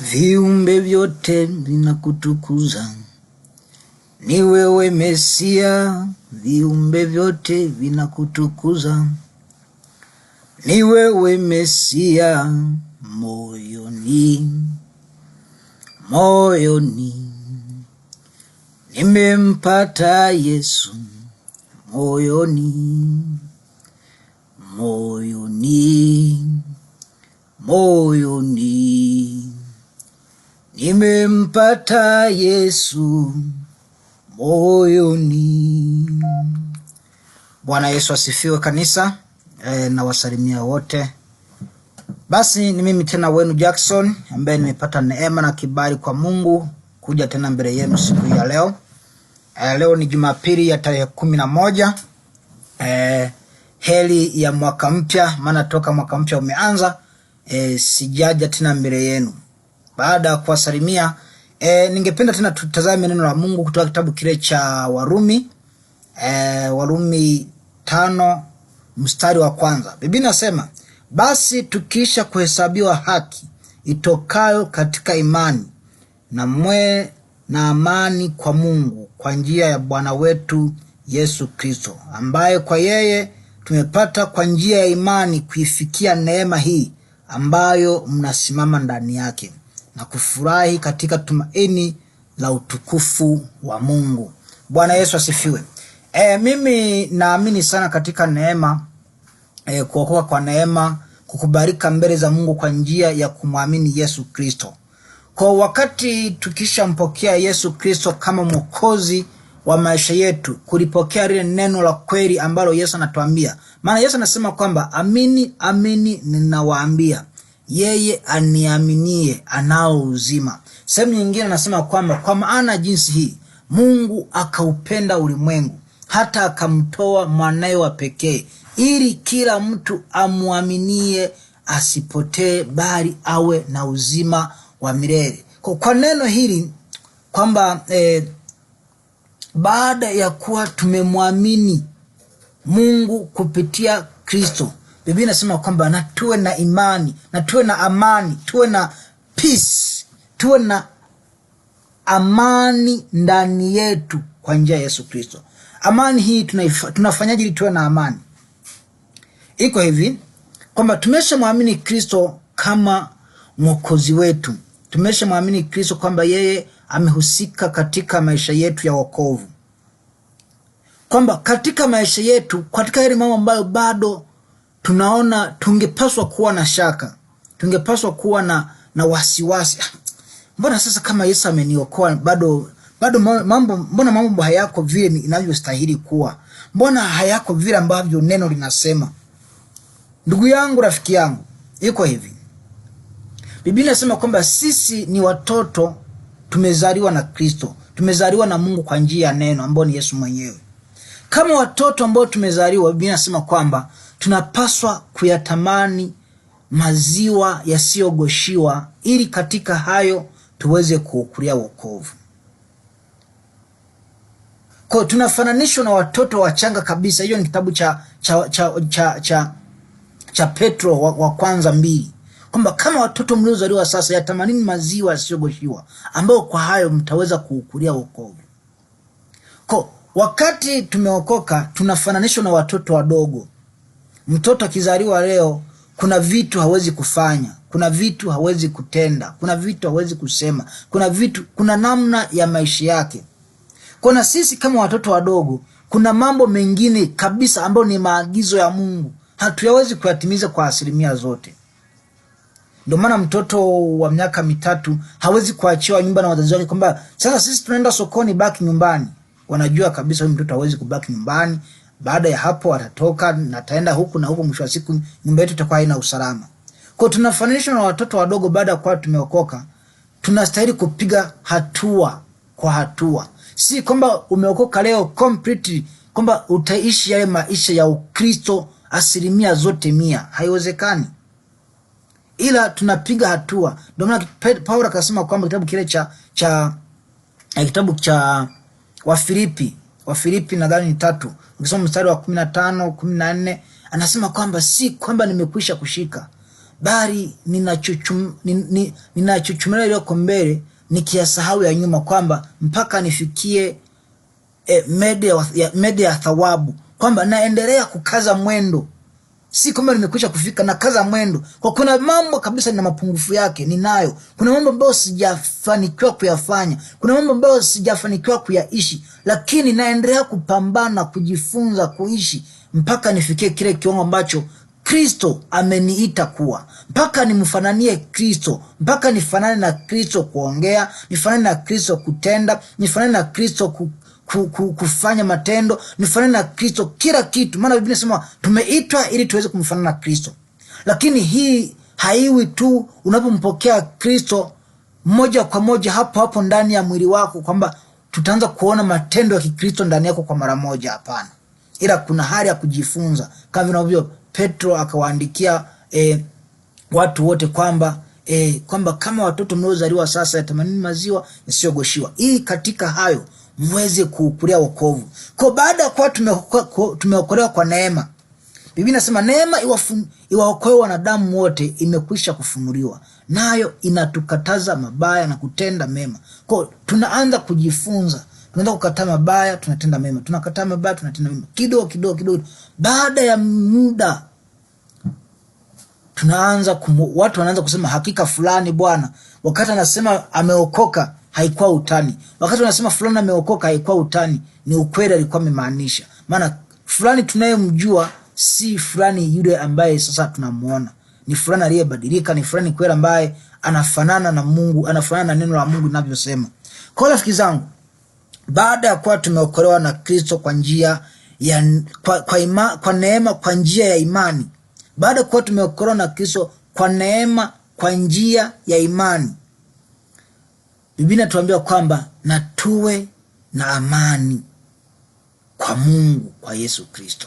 Viumbe vyote vinakutukuza, ni wewe Mesia. Viumbe vyote vinakutukuza, ni wewe Mesia. Moyoni, moyoni nimempata Yesu, moyoni, moyoni, moyoni nimempata Yesu moyoni. Bwana Yesu asifiwe kanisa. Na wasalimia wote. Basi ni mimi tena wenu Jackson ambaye nimepata neema na kibali kwa Mungu kuja tena mbele yenu siku ya leo. Leo ni Jumapili ya tarehe 11. Heri ya mwaka mpya, maana toka mwaka mpya umeanza, sijaja tena mbele yenu. Baada ya kuwasalimia, ningependa tena tutazame neno la Mungu kutoka kitabu kile cha Warumi, Warumi 5 mstari wa kwanza. Biblia inasema, basi tukiisha kuhesabiwa haki itokayo katika imani, na mwe na amani kwa Mungu kwa njia ya Bwana wetu Yesu Kristo, ambaye kwa yeye tumepata kwa njia ya imani kuifikia neema hii ambayo mnasimama ndani yake na kufurahi katika tumaini la utukufu wa Mungu. Bwana Yesu asifiwe. Mimi naamini sana katika neema, kuokoka kwa neema, kukubalika mbele za Mungu kwa njia ya kumwamini Yesu Kristo. Kwa wakati tukishampokea Yesu Kristo kama Mwokozi wa maisha yetu, kulipokea lile neno la kweli ambalo Yesu anatuambia. Maana Yesu anasema kwamba amini, amini ninawaambia, yeye aniaminie anao uzima. Sehemu nyingine anasema kwamba kwa maana jinsi hii Mungu akaupenda ulimwengu hata akamtoa mwanae wa pekee, ili kila mtu amwaminie asipotee, bali awe na uzima wa milele. Kwa neno hili kwamba baada ya kuwa tumemwamini Mungu kupitia Kristo, Biblia inasema kwamba na tuwe na imani, na tuwe na amani, tuwe na peace, tuwe na amani ndani yetu kwa njia ya Yesu Kristo. Amani hii tunafanyaje ili tuwe na amani? Iko hivi kwamba tumeshamwamini Kristo kama Mwokozi wetu. Tumeshamwamini Kristo kwamba yeye amehusika katika maisha yetu ya wokovu. Kwamba katika maisha yetu, katika yale mambo ambayo bado tunaona tungepaswa kuwa na shaka, tungepaswa kuwa na wasiwasi. Mbona sasa kama Yesu ameniokoa bado mambo, mbona mambo hayako vile inavyostahili kuwa? Mbona hayako vile ambavyo neno linasema? Ndugu yangu, rafiki yangu, iko hivi. Biblia inasema kwamba sisi ni watoto, tumezaliwa na Kristo, tumezaliwa na Mungu kwa njia ya neno ambao ni Yesu mwenyewe. Kama watoto ambao tumezaliwa, Biblia inasema kwamba tunapaswa kuyatamani maziwa yasiyogoshiwa, ili katika hayo tuweze kuukulia wokovu. Kwa tunafananishwa na watoto wachanga kabisa. Hiyo ni kitabu cha Petro wa kwanza 2. Kwamba kama watoto mliozaliwa sasa, yatamanini maziwa yasiyogoshiwa, ambao kwa hayo mtaweza kuukulia wokovu. Kwa wakati tumeokoka tunafananishwa na watoto wadogo. Mtoto akizaliwa leo, kuna vitu hawezi kufanya, kuna vitu hawezi kutenda, kuna vitu hawezi kusema, kuna namna ya maisha yake. Kwa na sisi kama watoto wadogo, kuna mambo mengine kabisa ambayo ni maagizo ya Mungu hatuyawezi kuyatimiza kwa asilimia zote. Ndio maana mtoto wa miaka 3 hawezi kuachiwa nyumba na wazazi wake kwamba sasa sisi tunaenda sokoni, baki nyumbani. Wanajua kabisa huyu mtoto hawezi kubaki nyumbani. Baada ya hapo atatoka na ataenda huku na huku, mwisho wa siku nyumba yetu itakuwa haina usalama. Kwa tunafananishwa na watoto wadogo. Baada ya kuwa tumeokoka, tunastahili kupiga hatua kwa hatua. Si kwamba umeokoka leo completely kwamba utaishi yale maisha ya Ukristo asilimia zote 100, haiwezekani. Ila tunapiga hatua. Ndio maana Paulo akasema kwamba kitabu kile kitabu cha Wafilipi, Wafilipi nadhani ni 3, ukisoma mstari wa 15, 14, anasema kwamba si kwamba nimekwisha kushika, bali ninachuchumilia iliyoko mbele, nikiyasahau ya nyuma, kwamba mpaka nifikie mede ya thawabu, kwamba naendelea kukaza mwendo, si kwamba nimekwisha kufika, na kaza mwendo. Kwa kuna mambo kabisa nina mapungufu yake ninayo, kuna mambo ambayo sijafanikiwa kuyafanya, kuna mambo ambayo sijafanikiwa kuyaishi, lakini naendelea kupambana, kujifunza kuishi mpaka nifikie kile kiwango ambacho Kristo ameniita kuwa, mpaka nimfananie Kristo, mpaka nifanane na Kristo kuongea, nifanane na Kristo kutenda, nifanane na Kristo kufanya matendo, nifanane na Kristo kila kitu. Maana Biblia inasema tumeitwa ili tuweze kumfanana na Kristo. Lakini hii haiwi tu unapompokea Kristo moja kwa moja hapo hapo ndani ya mwili wako, kwamba tutaanza kuona matendo ya Kikristo ndani yako kwa mara moja. Hapana, ila kuna hali ya kujifunza, kama vinavyo Petro akawaandikia watu wote kwamba kwamba kama watoto mliozaliwa sasa, yatamanini maziwa yasiyogoshiwa, ili katika hayo mweze kuukulia wokovu. Kwa baada ya kuwa tumeokolewa kwa neema, Biblia inasema neema iwaokoe wanadamu wote imekwisha kufunuliwa, nayo inatukataza mabaya na kutenda mema. Kwa tunaanza kujifunza, tunaanza kukataa mabaya, tunatenda mema, tunakataa mabaya, tunatenda mema, kidogo kidogo kidogo. Baada ya muda tunaanza watu wanaanza kusema hakika fulani bwana, wakati anasema ameokoka haikuwa utani, wakati wanasema fulani ameokoka haikuwa utani, ni ukweli alikuwa amemaanisha. Maana fulani tunayemjua si fulani yule ambaye sasa tunamuona, ni fulani aliyebadilika, ni fulani kweli ambaye anafanana na Mungu, anafanana na neno la Mungu linavyosema. Kwa rafiki zangu, baada ya kuwa tumeokolewa na Kristo kwa njia ya kwa neema kwa njia ya imani, baada ya kuwa tumeokolewa na Kristo kwa neema kwa njia ya imani, Biblia inatuambia kwamba na tuwe na amani kwa Mungu kwa Yesu Kristo.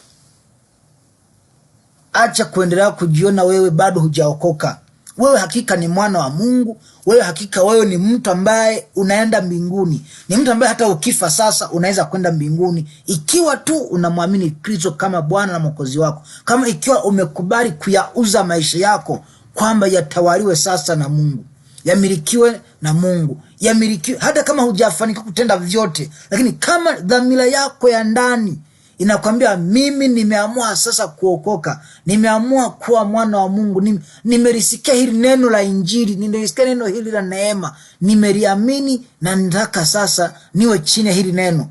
Acha kuendelea kujiona wewe bado hujaokoka. Wewe hakika ni mwana wa Mungu, wewe hakika wewe ni mtu ambaye unaenda mbinguni. Ni mtu ambaye hata ukifa sasa unaweza kwenda mbinguni ikiwa tu unamwamini Kristo kama Bwana na Mwokozi wako. Kama ikiwa umekubali kuyauza maisha yako kwamba yatawaliwe sasa na Mungu, yamilikiwe na Mungu, yamilikiwe hata kama hujafanikiwa kutenda vyote, lakini kama dhamira yako ya ndani inakwambia mimi nimeamua sasa kuokoka, nimeamua kuwa mwana wa Mungu, nimelisikia hili neno la Injili, nimelisikia neno hili la neema, nimeliamini na nataka sasa niwe chini ya hili neno.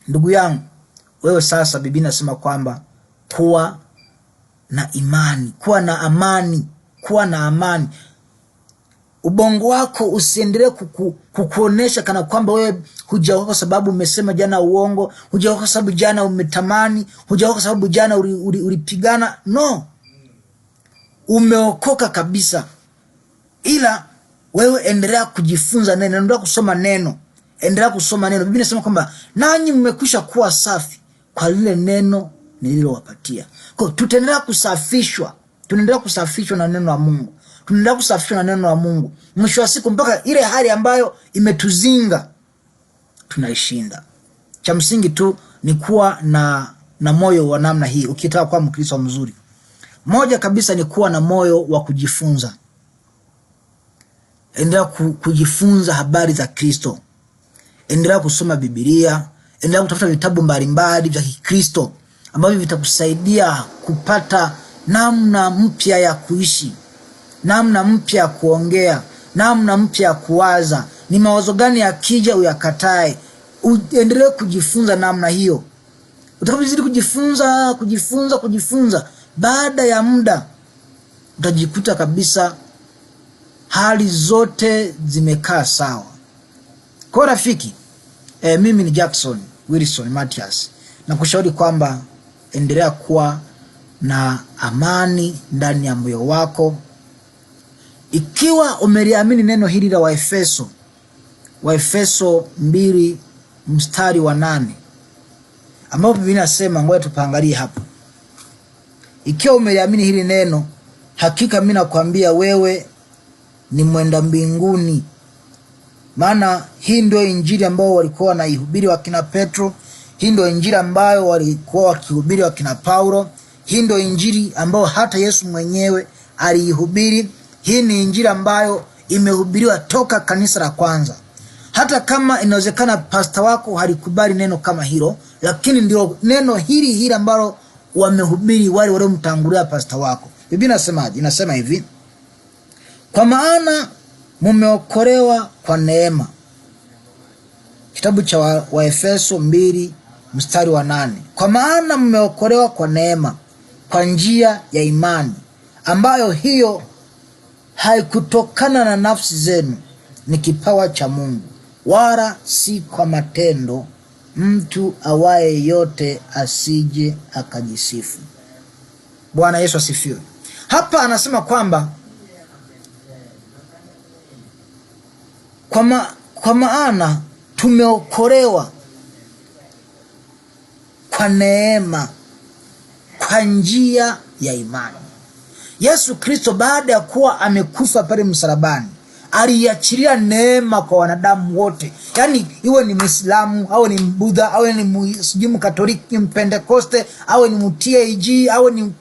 Ndugu yangu, wewe sasa, Biblia inasema kwamba kuwa na imani, kuwa na amani, kuwa na amani. Ubongo wako usiendelee kukuonesha kana kwamba wewe hujaokoka kwa sababu umesema jana uongo, hujaokoka kwa sababu jana umetamani, hujaokoka kwa sababu jana ulipigana. No, umeokoka kabisa, ila wewe endelea kujifunza neno, endelea kusoma neno, endelea kusoma neno. Biblia inasema kwamba nanyi mmekwisha kuwa safi kwa lile neno nililowapatia. Kwa tutaendelea kusafishwa, tunaendelea kusafishwa na neno la Mungu, tunaendelea kusafishwa na neno la Mungu, mwisho wa siku mpaka ile hali ambayo imetuzinga tunaishinda. Cha msingi tu ni kuwa na moyo wa namna hii. Ukitaka kuwa Mkristo mzuri, moja kabisa ni kuwa na moyo wa kujifunza. Endelea kujifunza habari za Kristo, endelea kusoma Biblia, endelea kutafuta vitabu mbalimbali vya Kikristo ambavyo vitakusaidia kupata namna mpya ya kuishi, namna mpya ya kuongea, namna mpya ya kuwaza. Ni mawazo gani yakija uyakatae. Uendelee kujifunza namna hiyo. Utakapozidi kujifunza, kujifunza, kujifunza, baada ya muda utajikuta kabisa hali zote zimekaa sawa. Kwa rafiki, mimi ni Jackson Wilson Matias, nakushauri kwamba endelea kuwa na amani ndani ya moyo wako. Ikiwa umeliamini neno hili la Waefeso, Waefeso 2 mstari wa 8, ambapo Biblia inasema, ngoja tupaangalie hapo. Ikiwa umeliamini hili neno, hakika mimi nakwambia wewe ni mwenda mbinguni. Maana hii ndio injili ambayo walikuwa wanaihubiri wakina Petro, hii ndio injili ambayo walikuwa wakihubiri wakina Paulo, hii ndio injili ambayo hata Yesu mwenyewe aliihubiri. Hii ni injili ambayo imehubiriwa toka kanisa la kwanza. Hata kama inawezekana pasta wako halikubali neno kama hilo, lakini ndio neno hili hili ambalo wamehubiri wale waliomtangulia pasta wako. Biblia inasemaje? Inasema hivi: kwa maana mumeokolewa kwa neema. Kitabu cha Waefeso 2 mstari wa 8. Kwa maana mmeokolewa kwa neema, kwa njia ya imani, ambayo hiyo haikutokana na nafsi zenu, ni kipawa cha Mungu, wala si kwa matendo, mtu awaye yote asije akajisifu. Bwana Yesu asifiwe. Hapa anasema kwamba kwa maana tumeokolewa kwa neema, kwa njia ya imani. Yesu Kristo baada ya kuwa amekufa pale msalabani aliachilia neema kwa wanadamu wote, yaani iwe ni Mwislamu awe ni Mbudha awe ni sijui Mkatoliki, Mpentekoste, awe ni mTAG, awe ni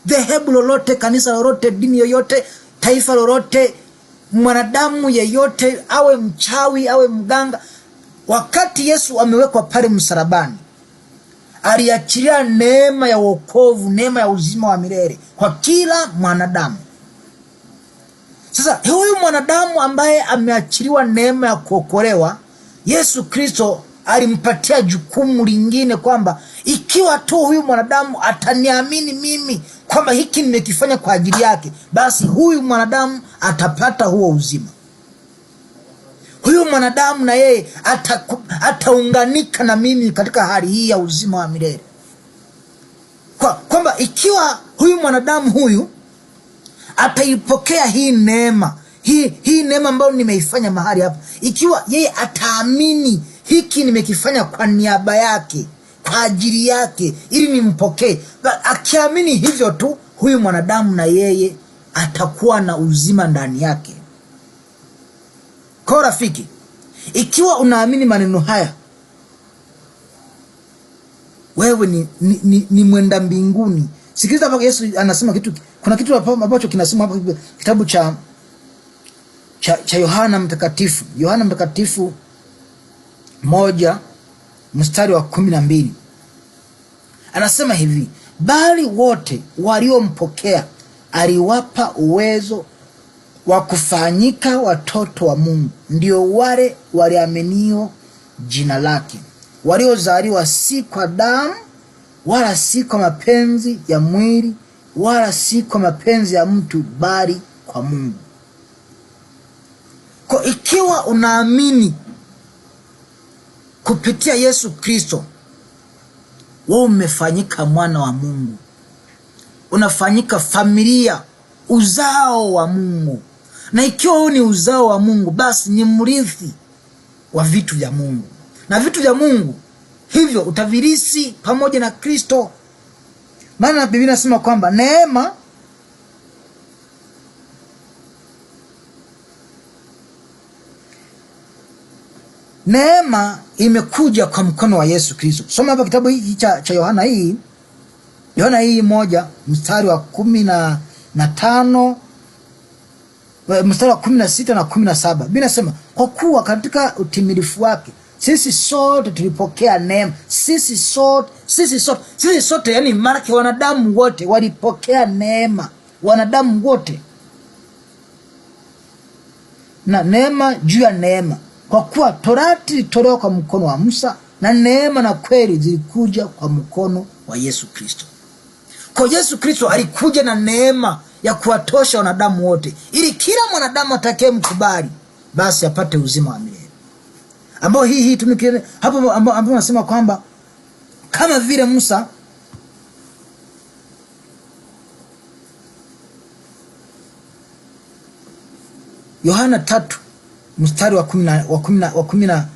dhehebu lolote, kanisa lolote, dini yoyote, taifa lolote, mwanadamu yeyote, awe mchawi awe mganga. Wakati Yesu amewekwa pale msalabani, aliachilia neema ya wokovu, neema ya uzima wa milele kwa kila mwanadamu. Sasa huyu mwanadamu ambaye ameachiliwa neema ya kuokolewa, Yesu Kristo alimpatia jukumu lingine kwamba ikiwa tu huyu mwanadamu ataniamini mimi kwamba hiki nimekifanya kwa ajili yake, basi huyu mwanadamu atapata huo uzima. Huyu mwanadamu na yeye ataunganika na mimi katika hali hii ya uzima wa milele, kwamba ikiwa huyu mwanadamu huyu ataipokea hii neema hii neema ambayo nimeifanya mahali hapa, ikiwa yeye ataamini hiki nimekifanya kwa niaba yake, kwa ajili yake, ili nimpokee, akiamini hivyo tu, huyu mwanadamu na yeye atakuwa na uzima ndani yake. Kwa rafiki, ikiwa unaamini maneno haya, wewe ni mwenda mbinguni. Sikiliza hapa, Yesu anasema kitu, kuna kitu ambacho kinasema hapa kitabu cha Yohana Mtakatifu, Yohana Mtakatifu 1 mstari wa 12 anasema hivi: bali wote waliompokea aliwapa uwezo wa kufanyika watoto wa Mungu, ndio wale waliaminio jina lake, waliozaliwa si kwa damu wala si kwa mapenzi ya mwili wala si kwa mapenzi ya mtu, bali kwa Mungu. Kwa ikiwa unaamini kupitia Yesu Kristo, wewe umefanyika mwana wa Mungu, unafanyika familia, uzao wa Mungu. Na ikiwa huu ni uzao wa Mungu, basi ni mrithi wa vitu vya Mungu, na vitu vya Mungu hivyo utavirisi pamoja na Kristo. Maana Biblia inasema kwamba neema imekuja kwa mkono wa Yesu Kristo. Soma hapa kitabu hiki cha Yohana hii, Yohana hii 1 mstari wa 15, mstari wa 16 na 17. Biblia inasema kwa kuwa katika utimilifu wake sisi sote tulipokea neema, sisi sote, sisi sote, sisi sote, yani maanake wanadamu wote walipokea neema, wanadamu wote, na neema juu ya neema, kwa kuwa torati ilitolewa kwa mkono wa Musa na neema na kweli zilikuja kwa mkono wa Yesu Kristo. Kwa Yesu Kristo alikuja na neema ya kuwatosha wanadamu wote, ili kila mwanadamu atakayemkubali basi apate uzima wa milele, ambao hii tumike hapo, ambao nasema kwamba kama vile Musa Yohana 3 mstari wa kumi na, wa kumi na, wa kumi na,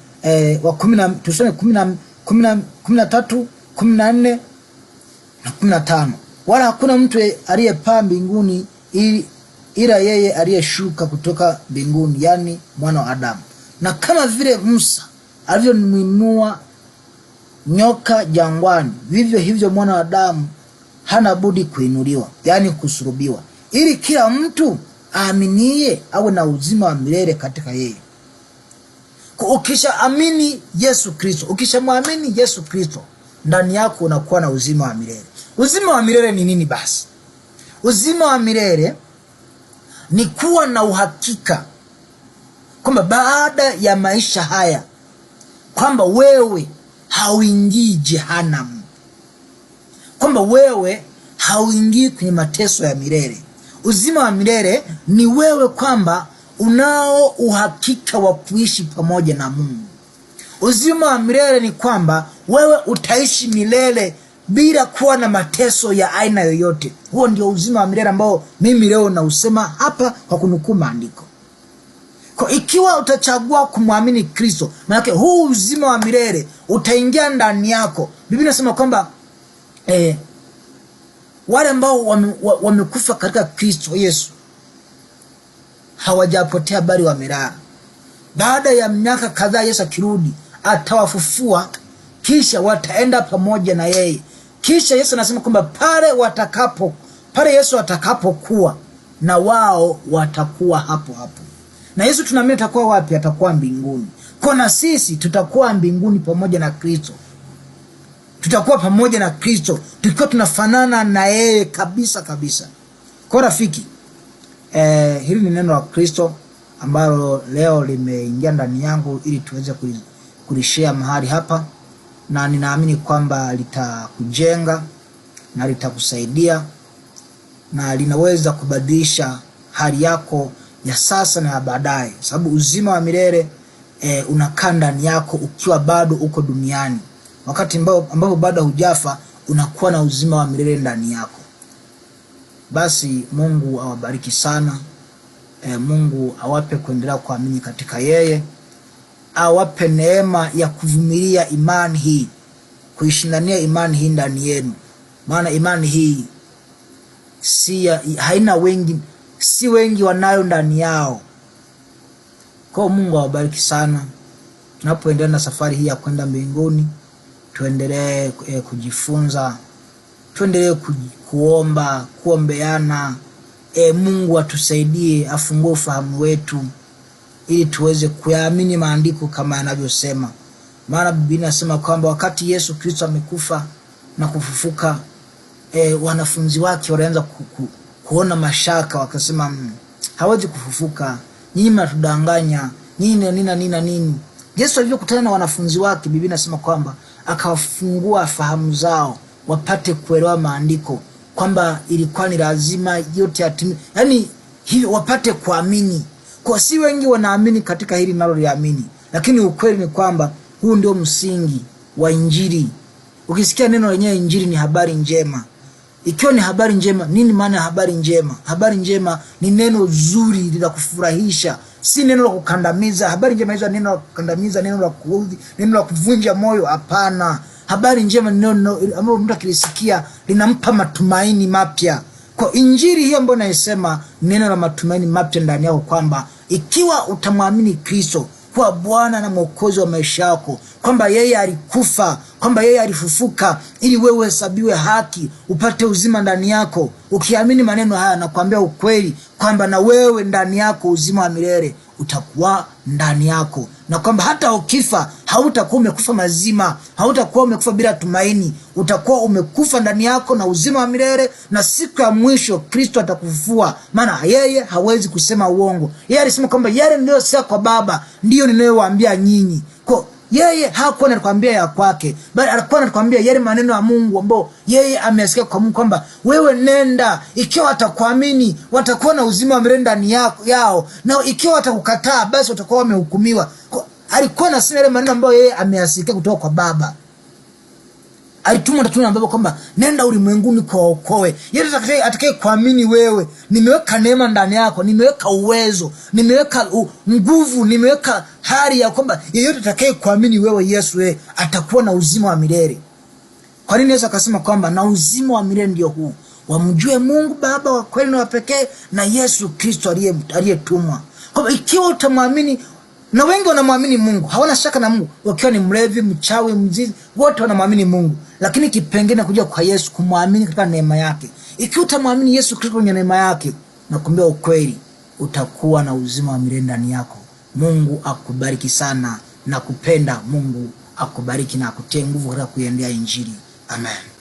wa kumi na, tusome kumi na, kumi na, 13, 14 na 15. Wala hakuna mtu aliyepaa mbinguni ila yeye aliyeshuka kutoka mbinguni, yani mwana wa Adamu. Na kama vile Musa alivyomwinua nyoka jangwani, vivyo hivyo mwana wa Adamu hana budi kuinuliwa, yani kusulubiwa, ili kila mtu aaminie awe na uzima wa milele katika yeye. Ukishaamini Yesu Kristo, ukishamwamini Yesu Kristo, ndani yako unakuwa na uzima wa milele. Uzima wa milele ni nini basi? Uzima wa milele ni kuwa na uhakika kwamba baada ya maisha haya kwamba wewe hauingii jehanamu, kwamba wewe hauingii kwenye mateso ya milele. Uzima wa milele ni wewe kwamba unao uhakika wa kuishi pamoja na Mungu. Uzima wa milele ni kwamba wewe utaishi milele bila kuwa na mateso ya aina yoyote. Huo ndio uzima wa milele ambao mimi leo nausema hapa kwa kunukuu maandiko. Kwa ikiwa utachagua kumwamini Kristo, maanake huu uzima wa milele utaingia ndani yako. Biblia inasema kwamba wale ambao wamekufa katika Kristo Yesu hawajapotea bali wamelala. Baada ya miaka kadhaa Yesu akirudi atawafufua, kisha wataenda pamoja na yeye. Kisha Yesu anasema kwamba pale Yesu atakapokuwa na wao watakuwa hapo hapo. Na Yesu tunaamini atakuwa wapi? Atakuwa mbinguni. Kwa na sisi tutakuwa mbinguni pamoja na Kristo. Tutakuwa pamoja na Kristo tukiwa tunafanana na yeye kabisa kabisa. Kwa rafiki, hili ni neno la Kristo ambalo leo limeingia ndani yangu ili tuweze kulishare mahali hapa, na ninaamini kwamba litakujenga na litakusaidia na linaweza kubadilisha hali yako ya sasa na ya baadaye, sababu uzima wa milele unakaa ndani yako ukiwa bado uko duniani. Wakati ambapo bado hujafa unakuwa na uzima wa milele ndani yako. Basi Mungu awabariki sana. Mungu awape kuendelea kuamini katika yeye, awape neema ya kuvumilia imani hii, kuishindania imani hii ndani yenu, maana imani hii haina wengi, si wengi wanayo ndani yao. Kwa Mungu awabariki sana. Tunapoendelea na safari hii ya kwenda mbinguni, tuendelee kujifunza, tuendelee kuomba, kuombeana. Mungu atusaidie, afungue ufahamu wetu ili tuweze kuyaamini maandiko kama yanavyosema. Maana Biblia inasema kwamba wakati Yesu Kristo amekufa na kufufuka, wanafunzi wake walianza kuona mashaka, wakasema hawezi kufufuka, nyinyi mnatudanganya, nyinyi nini na nini na nini. Yesu alipokutana na wanafunzi wake, Biblia inasema kwamba akawafungua fahamu zao wapate kuelewa maandiko, kwamba ilikuwa ni lazima yote yatimie, yaani hivi wapate kuamini. Kwa si wengi wanaamini katika hili naloliamini, lakini ukweli ni kwamba huu ndio msingi wa Injili. Ukisikia neno lenyewe Injili ni habari njema. Ikiwa ni habari njema, nini maana ya habari njema? Habari njema ni neno zuri la kufurahisha, si neno la kukandamiza. Habari njema hizo neno la kukandamiza, neno la kuudhi, neno la kuvunja moyo, hapana. Habari njema ni neno ambalo mtu akilisikia linampa matumaini mapya. Kwa Injili hiyo ambayo naisema, neno la matumaini mapya ndani yako, kwamba ikiwa utamwamini Kristo kuwa Bwana na Mwokozi wa maisha yako, kwamba yeye alikufa, kwamba yeye alifufuka ili wewe uhesabiwe haki, upate uzima ndani yako. Ukiamini maneno haya, nakwambia ukweli kwamba na wewe ndani yako uzima wa milele utakuwa ndani yako, na kwamba hata ukifa hautakuwa umekufa mazima, hautakuwa umekufa bila tumaini, utakuwa umekufa ndani yako na uzima wa milele, na siku ya mwisho Kristo atakufufua. Maana yeye hawezi kusema uongo. Yeye alisema kwamba yale niliyosema kwa Baba ndiyo ninayowaambia nyinyi. Kwa yeye hakuwa anatuambia ya kwake, bali alikuwa anatuambia yale maneno ya Mungu ambayo yeye ameyasikia kwa Mungu, kwamba wewe nenda, ikiwa watakuamini watakuwa na uzima wa milele ndani yao, na ikiwa watakukataa basi watakuwa wamehukumiwa. Alikuwa anasema yale maneno ambayo yeye ameyasikia kutoka kwa Baba. Alitumwa na Baba kwamba nenda ulimwenguni kuwaokoe. Yeye atakaye kuamini wewe, nimeweka neema ndani yako, nimeweka uwezo, nimeweka nguvu, nimeweka hali ya kwamba yeyote atakaye kuamini wewe Yesu, wewe atakuwa na uzima wa milele. Kwa nini Yesu akasema kwamba na uzima wa milele ndio huu, wamjue Mungu Baba wa kweli na wa pekee na Yesu Kristo aliyetumwa. Kwa ikiwa utamwamini, na wengi wanamwamini Mungu, hawana shaka na Mungu, wakiwa ni mlevi, mchawi, mzinzi, wote wanamwamini Mungu. Lakini kipengele kuja kwa Yesu, kumwamini katika neema yake. Ikiwa utamwamini Yesu Kristo kwenye neema yake, nakwambia ukweli, utakuwa na uzima wa milele ndani yako. Mungu akubariki sana na kupenda. Mungu akubariki na akutie nguvu katika kuiendea Injili. Amen.